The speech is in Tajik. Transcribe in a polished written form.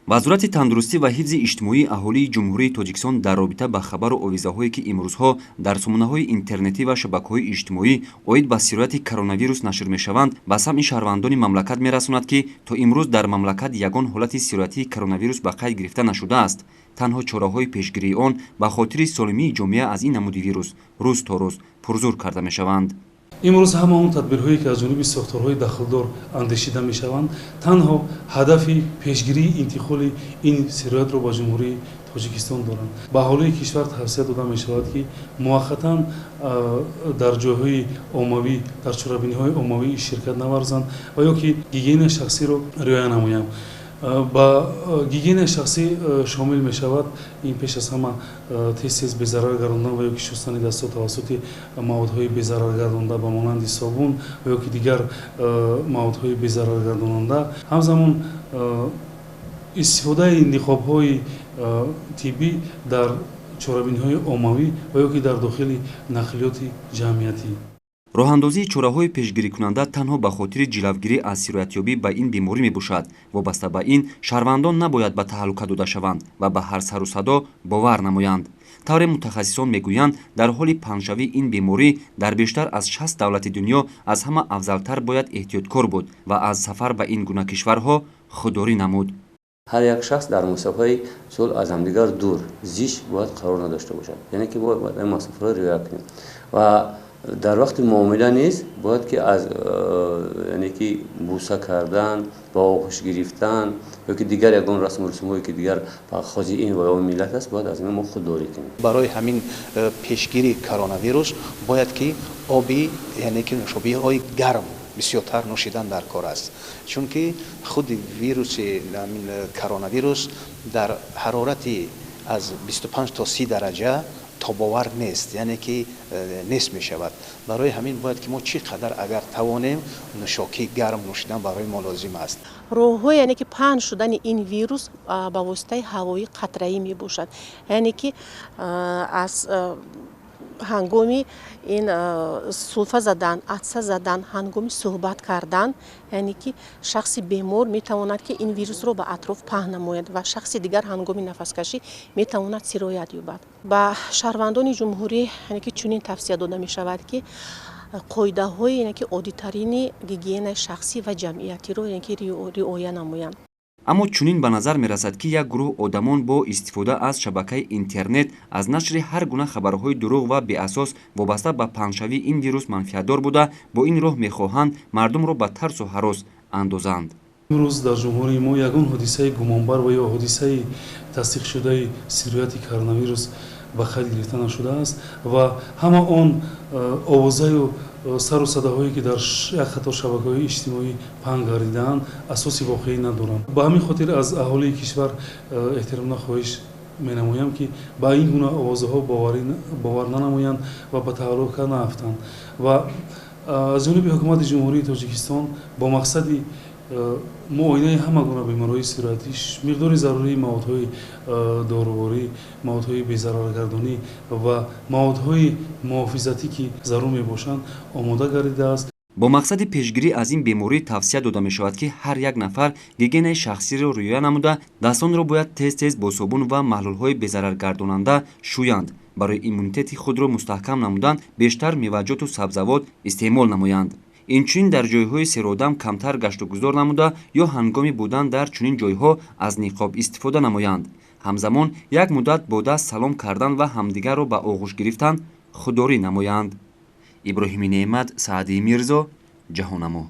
Вазорати тандурустӣ ва ҳифзи иҷтимоии аҳолии Ҷумҳурии Тоҷикистон дар робита ба хабару овизаҳое, ки имрӯзҳо дар сомонаҳои интернетӣ ва шабакаҳои иҷтимоӣ оид ба сирояти коронавирус нашр мешаванд, ба самъи шаҳрвандони мамлакат мерасонад, ки то имрӯз дар мамлакат ягон ҳолати сироятии коронавирус ба қайд гирифта нашудааст. Танҳо чораҳои пешгирии он ба хотири солимии ҷомеа аз ин намуди вирус рӯз то рӯз пурзур карда мешаванд. Имрӯз ҳама он тадбирҳое, ки аз ҷониби сохторҳои дахлдор андешида мешаванд, танҳо ҳадафи пешгирии интиқоли ин сироятро ба Ҷумҳурии Тоҷикистон доранд. Ба аҳолии кишвар тавсия дода мешавад, ки муваққатан дар ҷойҳои оммавӣ, дар чорабиниҳои оммавӣ ширкат наварзанд ва ё ки гигиенаи шахсиро риоя намоянд. Ба гигиенаи шахсӣ шомил мешавад ин пеш аз ҳама тез-тез безарар гардондан ва ё ки шустани дастҳо тавассути маводҳои безараргардонда, ба монанди собун ва ё ки дигар маводҳои безараргардонанда. Ҳамзамон истифодаи ниқобҳои тиббӣ дар чорабиниҳои оммавӣ ва ё ки дар дохили нақлиёти ҷамъиятӣ. Роҳандозии чораҳои пешгирикунанда танҳо ба хотири ҷилавгирӣ аз сироятёбӣ ба ин беморӣ мебошад. Вобаста ба ин, шаҳрвандон набояд ба таҳлука дода шаванд ва ба ҳар сару садо бовар намоянд. Тавре мутахассисон мегӯянд, дар ҳоли паҳншавии ин беморӣ дар бештар аз 60 давлати дунё аз ҳама афзалтар бояд эҳтиёткор буд ва аз сафар ба ин гуна кишварҳо худдорӣ намуд. Ҳар як шахс дар мусофаи сол аз ҳамдигар дур зич бояд қарор надошта бошад, яъне ки бояд ин масофаро риоя кунем ва дар вақти муомила низ бояд ки аз, яъне ки буса кардан, ба оғӯш гирифтан ё ки дигар ягон расму русумҳое, ки дигар хоси ин ва он миллат аст, бояд аз ин мо худдорӣ кунем. Барои ҳамин пешгирии коронавирус бояд ки оби, яъне ки нӯшобиҳои гарм бисёртар нӯшидан дар кор аст, чунки худи вируси коронавирус дар ҳарорати аз 25 то 30 дараҷа тобовар нест, яъне ки нест мешавад. Барои ҳамин бояд ки мо чӣ қадар агар тавонем, нӯшокии гарм нӯшидан барои мо лозим аст. Роҳҳои, яъне ки паҳн шудани ин вирус ба воситаи ҳавои қатраӣ мебошад, яъне ки аз ҳангоми ин сулфа задан, атса задан, ҳангоми суҳбат кардан, яъне ки шахси бемор метавонад, ки ин вирусро ба атроф паҳн намояд ва шахси дигар ҳангоми нафаскашӣ метавонад сироят ёбад. Ба шаҳрвандони ҷумҳурӣ, яъне ки чунин тавсия дода мешавад, ки қоидаҳои, яъне ки оддитарини гигиенаи шахсӣ ва ҷамъиятиро, яъне ки риоя намоянд. Аммо чунин ба назар мерасад, ки як гурӯҳ одамон бо истифода аз шабакаи интернет аз нашри ҳар гуна хабарҳои дурӯғ ва беасос вобаста ба паҳншавии ин вирус манфиатдор буда, бо ин роҳ мехоҳанд мардумро ба тарсу ҳарос андозанд. Имрӯз дар ҷумҳурии мо ягон ҳодисаи гумонбар ва ё ҳодисаи тасдиқшудаи сирояти коронавирус ба қайд гирифта нашудааст ва ҳама он овозаю сару садаҳое, ки дар як қатор шабакаҳои иҷтимоӣ паҳн гардидаанд, асоси воқеӣ надоранд. Ба ҳамин хотир аз аҳолии кишвар эҳтиромона хоҳиш менамоям, ки ба ин гуна овозаҳо бовар нанамоянд ва ба таҳлука наафтанд. Ва аз ҷониби Ҳукумати Ҷумҳурии Тоҷикистон бо мақсади муоинаи ҳама гуна бемориҳои сироятӣ миқдори зарурии маводҳои доруворӣ, маводҳои безараргардонӣ ва маводҳои муҳофизатӣ, ки зарур мебошанд, омода гардидааст. Бо мақсади пешгирӣ аз ин беморӣ тавсия дода мешавад, ки ҳар як нафар гигиенаи шахсиро риоя намуда, дастонро бояд тез-тез бо собун ва маҳлулҳои безараргардонанда шӯянд. Барои иммунитети худро мустаҳкам намудан бештар меваҷоту сабзавот истеъмол намоянд. Инчунин дар ҷойҳои серодам камтар гаштугузор намуда ё ҳангоми будан дар чунин ҷойҳо аз ниқоб истифода намоянд. Ҳамзамон як муддат бо даст салом кардан ва ҳамдигарро ба оғӯш гирифтан худдорӣ намоянд. Иброҳими Неъмат, Саъдии Мирзо, Ҷаҳоннамо.